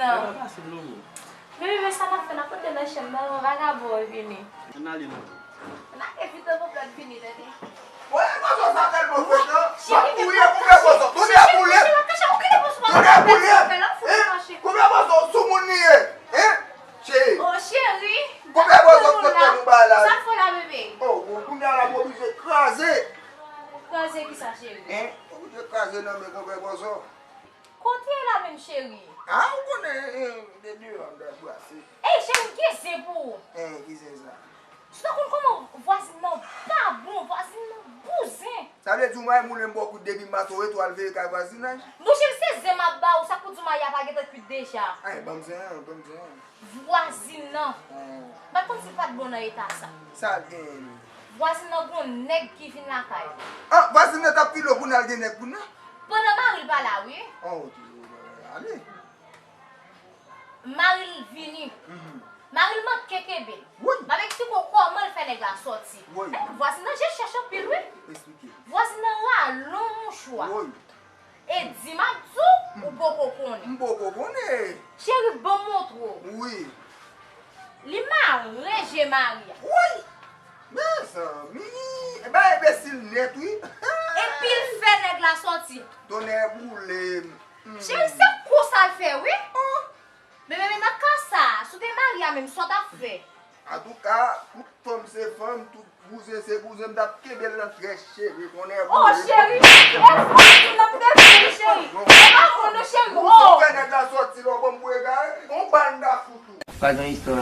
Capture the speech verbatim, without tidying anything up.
Bebe, men sa n ap fè, n ap pote nan chanm nan, yon vagabon vini. Ann ale non. N a evite pou plèd vini, tande. Wè, bòzò sa tèlman frekan. M ap touye konbyen bòzò. Tounen boule. Tounen boule. Konbyen bòzò sou moun li ye? Hein? Cheri. Oh, cheri. Konbyen bòzò k te fè nou bay la? Sa fè la, bebe? Oh, bon, kounye a la m oblije kraze. Kraze ki sa, cheri? Hein? Oblije kraze nan men konbyen bòzò. Kote la menm, cheri? Ah, ou konnen, eh, de deyò m dwe brase. Ey, cheri, m gen zen pou ou. Eh, ki zen sa? Si w ta konn kòman vwazin nan pa bon, vwazin nan bouzen. Sa vle di ou may moulen m bò kout depi maten w etwal veye kay vwazinaj? Non, cheri, se zen m ap ba ou, sa k pou di w mayi a pa gentan kwit deja. Ay, ban m zen an, ban m zen an. Vwazin nan. Hmm. M pa t konn si l pa t bon nan eta sa. Sa l genyen li? Vwazin nan gon nèg ki vin lakay li. Ah, vwazin nan t ap file w pou n al gen nèg pou n nan? Pandan mari l pa la, wi. Oh, ale. Mari l vini. Mhm. Mari l manke kenbe l. Wi. M ap eksplike w kòman l fè nèg la sòti. Wi. Eh, vwazin nan je chèch anpil, wi. Eksplike. Vwazin nan rale yon mouchwa. Wi. E di m ap di w, ou poko konnen. M poko konnen. Cheri, ban m montre w. Wi. Li mare je mari a. Wi! Mezanmi! E bay enbesil nèt, wi. Epi l fè nèg la sòti. Tonnè boule m. Hmm. Cheri, se kou sa l fè, wi. Oh! Bebe, men nan ka sa, si w te mari a menm, sa w t ap fè? Antouka, tout fanm se fanm, tout bouzen se bouzen, m t ap kenbe l nan trè cheri, konnen. Oh, cheri, e fò di nan m te fè, cheri. E pa bon, non, cheri. Bouzen fè nèg la sòti, lè w ban m pou egare, yon bal m ta fout ou. Pa gen istwa.